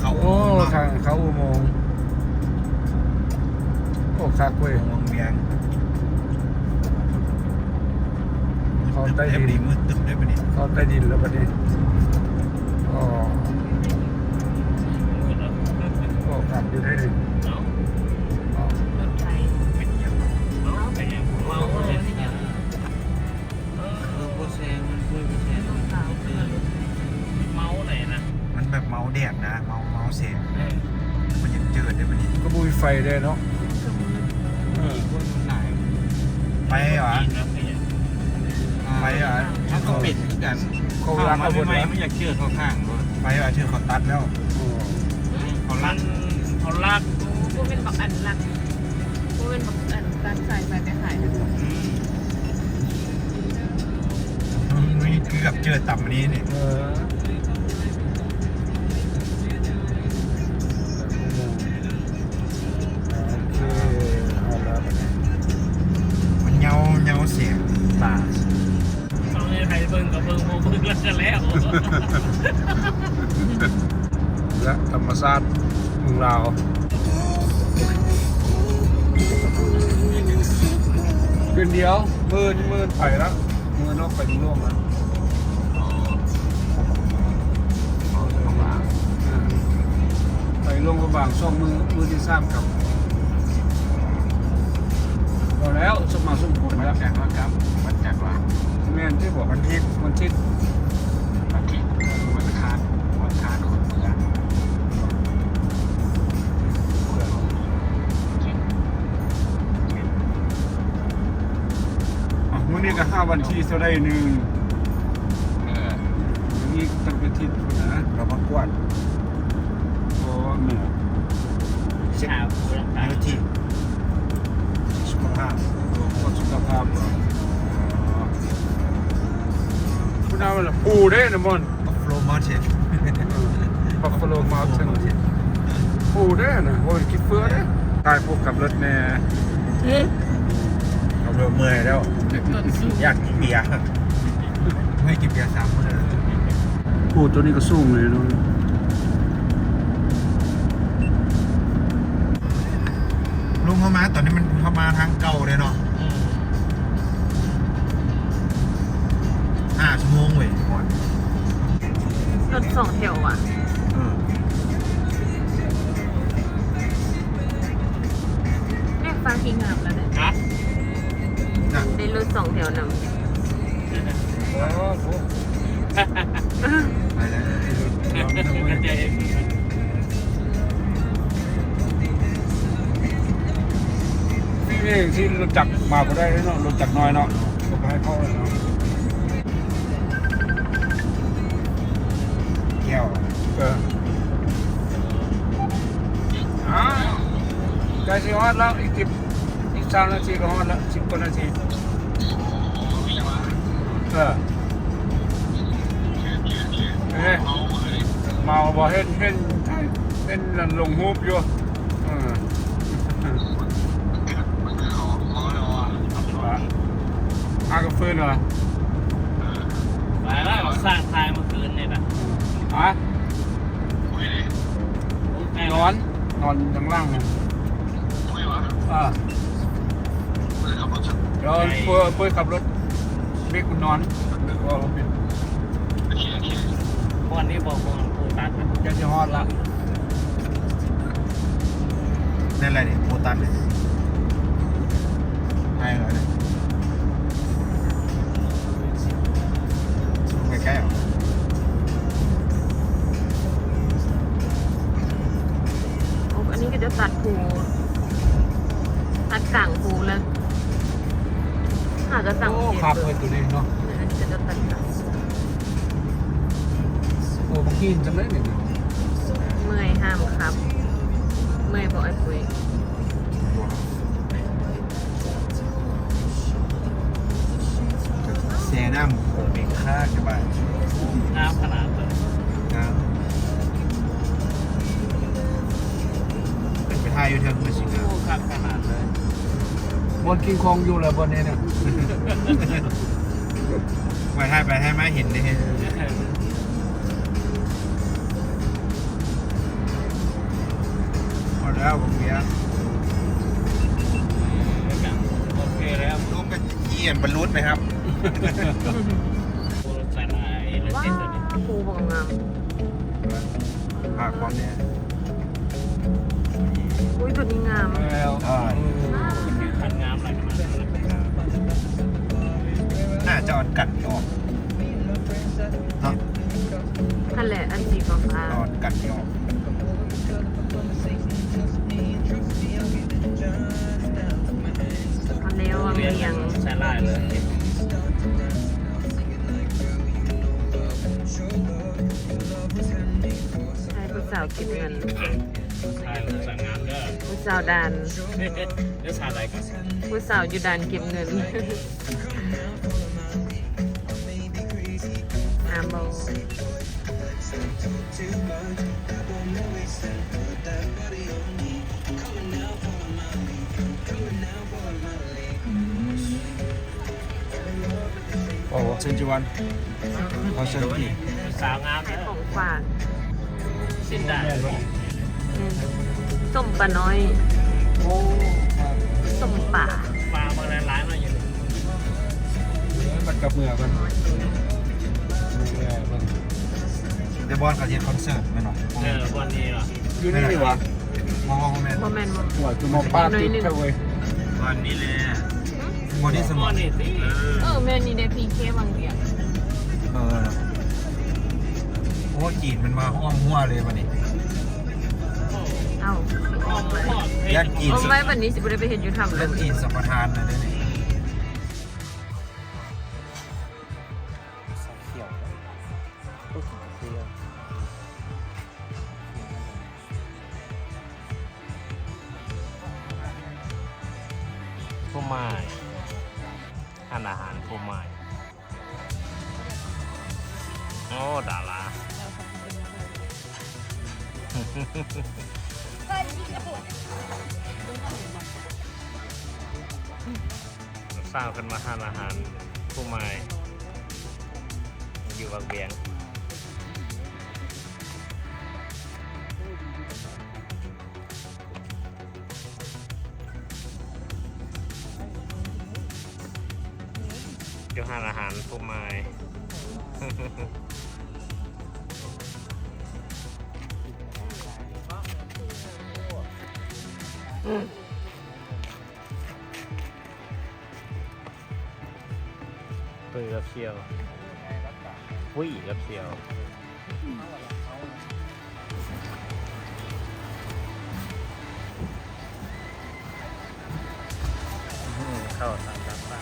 ເຂົ້າອຸໂມງເນາະ ໂອ້ ທາງເຂົ້າອຸໂມງ. ໂອ້ ຄັກເວີຍ ອຸໂມງວຽງ. ເຂົ້າໃຕ້ດິນ ມືດຕຶບເດ້ບັດນີ້ ເຂົ້າໃຕ້ດິນແລ້ວບັດນີ້. ອໍ ໂອ້ ຄັກຢູ່ເດ້ນີ້. ເອົ້າ ລົດໄຟ ເປັນຫຍັງ? ເອົ້າ ເປັນຫຍັງ? ເມົາເລີຍ. ເອີ ບໍ່ແຊງ ມັນບໍ່ແຊງ ເມົາໄດ໋ນະ ມັນແບບເມົາແດດນະ ເມົາ ເມົາແສງ. ເອີ ມັນຍັງເຈີດເດ້ບັດນີ້ ກໍບໍ່ມີໄຟເດ້ເນາະ. ເອີ ໄຟຫວາ? ໄຟຫວາ? ມັນກໍເປັນຄືກັນ ເຂົາລັກເອົາໝົດ ມັນຢາກເຈີເຂົາຂ້າງໂລດ. ໄຟຫວາ? ຖືກເຂົາຕັດແລ້ວ ເຂົາລັກ ເຂົາລັກ. ບໍ່ແມ່ນບັກອັນລັກ ບໍ່ແມ່ນບັກອັນຕັດສາຍໄຟໄປຂາຍ. ອືມ ເກືອບເຈີຕຳນີ້ນີ້. ເອີ ໂອເຄ ເອົາລະບັດນີ້ ມັນເຫງົາ ເຫງົາແສງຕາ. ຕ້ອງໃຫ້ໃຜເບິ່ງກໍເບິ່ງ ບໍ່ເບິ່ງແລ້ວກໍແລ້ວ. ແລະ ທຳມະຊາດເມືອງລາວ ຄືນດຽວ ມື້ ມື້ໄປລະ ມື້ນອກໄປເມືອງຫຼວງລະ. ໄປຫຼວງພະບາງສອງມື້ ມື້ທີສາມກັບ. ພໍແລ້ວ ສົມມາສົມຄວນແລ້ວ. ວັນຈັນລະກັບ ວັນຈັນວະ? ແມ່ນຕິບໍ? ວັນທິດ ວັນທິດ ວັນທິດ ວັນອັງຄານ ວັນອັງຄານຄົນເມືອ ເມືອ ມື້ນີ້ກໍຫາວັນທີເທົ່າໃດໜຶ່ງ. ເອີ ມື້ນີ້ຕັ້ງແຕ່ທິດພຸ້ນນະ ເຮົາມາກວດ. ໂອ້ ແມ່ນ ເຊັກ ເຮັລທີ ສຸຂະພາບ ກວດສຸຂະພາບ. ອໍ ຜູ້ນຳລະ ພູເດ້ນະ ມັນ Buffalo Mountain Buffalo Mountain ພູເດ້ນະ ໂອ້ຍ ກິນເຟືອເດ້. ຖ່າຍຜູ້ຂັບລົດແດ່. ຂັບລົດເມື່ອຍແລ້ວ ຢາກກິນເບຍ. ໃຫ້ກິນເບຍສາມມື້ແລ້ວ. ໂອ້ ໂຕນີ້ກໍສູງເລີຍເນາະ. ລົງເຮົາມາຕອນນີ້ມັນ ເຮົາມາທາງເກົ່າເດ້ເນາະ. ອືມ ຫ້າຊົ່ວໂມງເວີຍ ຮອດ. ລົດສອງແຖວຫວາ? ເອີ ແມ່ຟ້າທີ່ງາມແລ້ວເດ້. ຮະ? ນະ ໄດ້ລົດສອງແຖວນຳ. ໂອ້ໂຫ ໄປແລ້ວ ນີ້ເອງທີ່ລົດຈັກມາບໍ່ໄດ້ເນາະ ລົດຈັກນ້ອຍເນາະ ກໍບໍ່ໃຫ້ເຂົ້າເນາະ. ແກ້ວ ເອີ ອ່າ ໃກ້ຊິຮອດແລ້ວ ອີກສິບ ອີກຊາວນາທີກໍຮອດແລ້ວ ສິບກວ່ານາທີ. ເອີ ເອີ ເມົາບໍ່? ເຫັນ ເຫັນ ເຫັນລົງຮູບຢູ່. ເອີ ຫາກາເຟນວະ? ໄປແລ້ວ ສ້າງຖ່າຍເມື່ອຄືນນີ້ນະ. ຮະ? ນອນ ນອນຂ້າງຫຼັງ. ເອີ ເດີນ ເປີດ ເປີດຂັບລົດ ເບກມັນນອນ. ບໍ່ ບໍ່ເປັນ ບ່ອນນີ້ບໍ່ ບ່ອນໂພຕັດນະ ໃກ້ຊິຮອດລະ. ນັ້ນແຫຼະນີ້ ໂພຕັດນີ້ ໃຫ້ເລີຍນີ້ ຊູມໃກ້ໆ ເອົາ. ໂອ້ ອັນນີ້ກໍຈະຕັດພູ ຕັດກາງພູແລ້ວ ຫາກະສັງເກດ. ໂອ້ ຄັກເວີຍໂຕນີ້ເນາະ. ເອີ ອັນນີ້ກໍຈະຕັດກາງ. ໂອ້ ບັກຫີນຈັ່ງໃດນີ້ນະ? ເມື່ອຍຫ້າມຂັບ. ເມື່ອຍບໍ່ ອ້າຍປຸ້ຍ? ແຊ່ນ້ຳ ໂອເມຄາ ສະບາຍ. ງາມຂະໜາດເລີຍ. ງາມ. ໄປຖ່າຍຢູ່ເທິງ ໂອ້ ຄັກຂະໜາດເລີຍ. ບ່ອນຄິງຄອງຢູ່ແລ້ວ ບ່ອນນີ້ນະ. ໄປຖ່າຍໄປຖ່າຍມາເຫັນເດ້. ເອີ. ແລ້ວ ໂອເຄ ໂອເຄແລ້ວ ລົງໄປຢ້ຽມບັນລຸດໄໝຄັບ? ວ້າວ ພູບັກງາມ ພາຄວາມແນ່ ອຸ້ຍ ຕົວນີ້ງາມ ແລ້ວ ອ່າ ຄັນງາມຫຼາຍຂະໜາດນັ້ນ ໜ້າຈະອ່ອນກັນອອກເນາະ ຫັ້ນແຫຼະ ອັນສີຟ້າໆ ອ່ອນກັນອອກ ອັນແນວວາງວຽງ ໃຊ້ຫຼາຍເລີຍ ໃຫ້ຜູ້ສາວເກັບເງິນ ໃຫ້ຜູ້ສາວງາມເດີ ຜູ້ສາວດ່ານ ເດີສາວໃດ ຜູ້ສາວຢູ່ດ່ານເກັບເງິນ ງາມບໍ່? ໂອ້ ເຊີນຈິວັນ ເອົາເຊີນກີ ສາວງາມ ໃຫ້ຂອງຝາກ ສິ້ນດາ ແມ່ນບໍ່? ແມ່ນ ສົ້ມປານ້ອຍ ໂອ້ ສົ້ມປາ ປາເບິ່ງຫຼາຍໆມາຢູ່ ເອີ ບັດກັບເມືອເພິ່ນ ເອີ ເບິ່ງ ແຕ່ບ່ອນເຂົາເຮັດຄອນເສີດແມ່ນບໍ່? ເອີ ບ່ອນນີ້ຫວາ? ຢູ່ນີ້ນີ້ຫວາ? ບໍ່ ບໍ່ແມ່ນ ບໍ່ແມ່ນ ບໍ່ ໂອ້ຍ ຄືໝໍປາຕິດແທ້ເວີຍ ບ່ອນນີ້ແຫຼະ ບ່ອນນີ້ສະໝໍ ບ່ອນນີ້ຕິ ເອີ ເອີ ແມ່ນນີ້ເດ້ ພີເຄ ວັງວຽງ ເອີ ໂອ້ ຈີນມັນມາອ້ອມຮົ້ວເລີຍບັດນີ້ ເອົ້າ ອ້ອມເລີຍ ຢ້ານຈີນ ອ້ອມໄວ້ບັດນີ້ຊິບໍ່ໄດ້ໄປເຮັດຢູ່ຖ້ຳເລີຍ ຢ້ານຈີນສຳປະທານເລີຍເດ້ນີ້ ຊາຂຽວ ໂອ້ຍ ກິນກາເຟ ຜູ້ໝາຍ ຮ້ານອາຫານຜູ້ໝາຍ ໂອ້ ດາລາ ສາວຂຶ້ນມາຮ້ານອາຫານຜູ້ໝາຍ ຢູ່ວັງວຽງ ຢູ່ຮ້ານອາຫານຜູ້ໝາຍ ອືມ. ເປີກັບສ່ຽວ ປຸ້ຍກັບສ່ຽວ ອືມ ເຂົ້າທາງດາດຟ້າ.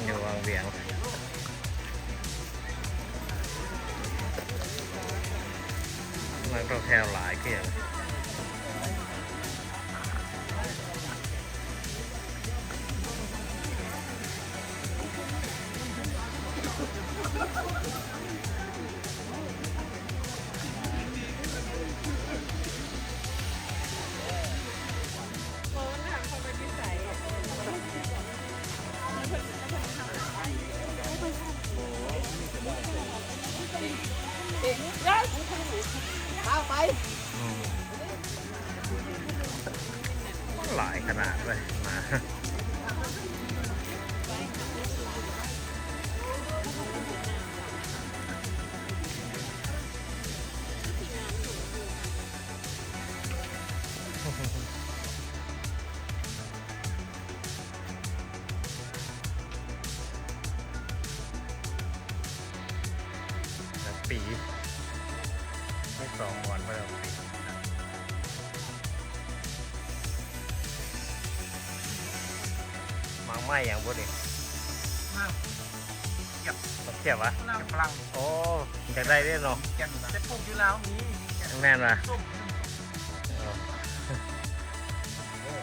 ຢູ່ວັງວຽງ ນັກທ່ອງທ່ຽວຫຼາຍຄືຫຍັງ. ອືມ ຫຼາຍຂະໜາດເວີຍ ໝາ. ແລ້ວປີ ມີສອງບ່ອນ ບໍ່ໄດ້ເອົາປີ. ໝາກໄມ້ຫຍັງບຸນີ້? ໝາກຂຽບ ໝາກຂຽບຫວາ? ຝຣັ່ງ ໂອ້ ຢາກໄດ້ເດ້ເນາະ ແກ່ນນະ ແຕ່ປູກຢູ່ລາວມີ ແມ່ນຫວາ? ເອີ ໂອ້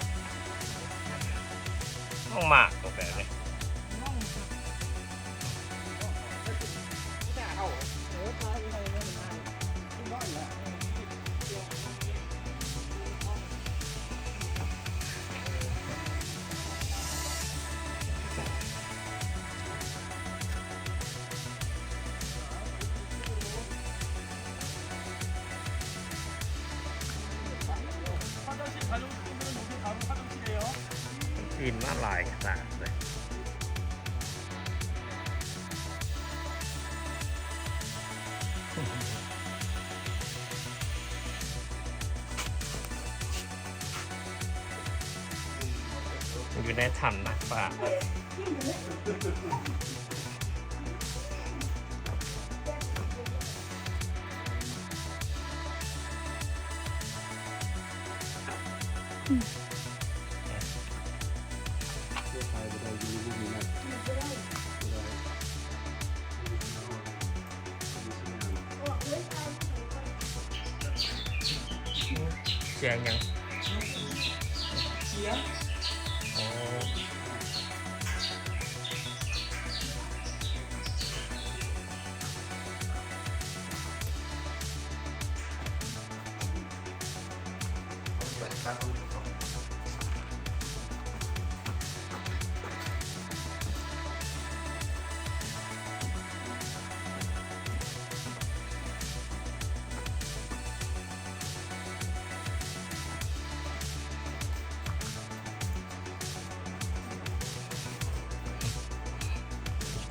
ກິນມາຫຼາຍຂະໜາດເລີຍ. ຢູ່ໃນຖ້ຳນາງຟ້າ. ສຽງຫຍັງ? ສຽງ ອໍ.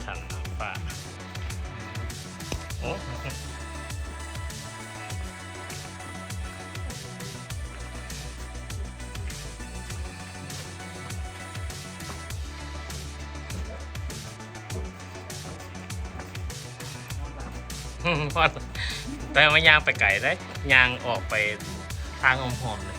ຖ້ຳນາງຟ້າ ໂອ້. ຮອດ ແຕ່ວ່າຍ່າງໄປໄກເດ້ ຍ່າງອອກໄປທາງອ້ອມໆເລີຍ.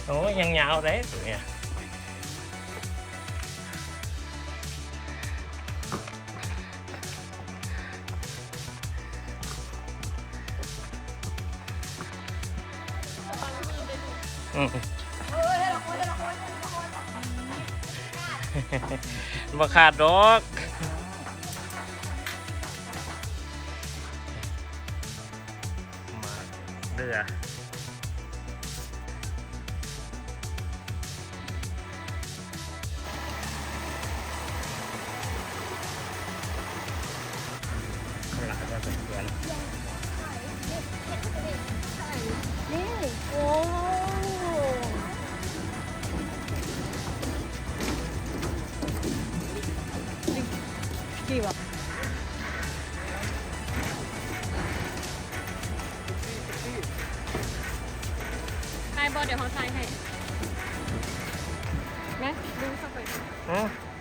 ໂອ້ຍ ຍັງຍາວເດ້ໂຕນີ້. ອືມ ບໍ່ຂາດດອກ. ມາເຫຼືອ ຫຼາຍພໍສົມຄວນ. ນີ້ ໂອ້ ດີວ່າ. ຖ່າຍບໍ່? ດຽວເຮົາຖ່າຍໃຫ້. ມາ ດຶງເຂົ້າໄປ. ຮະ?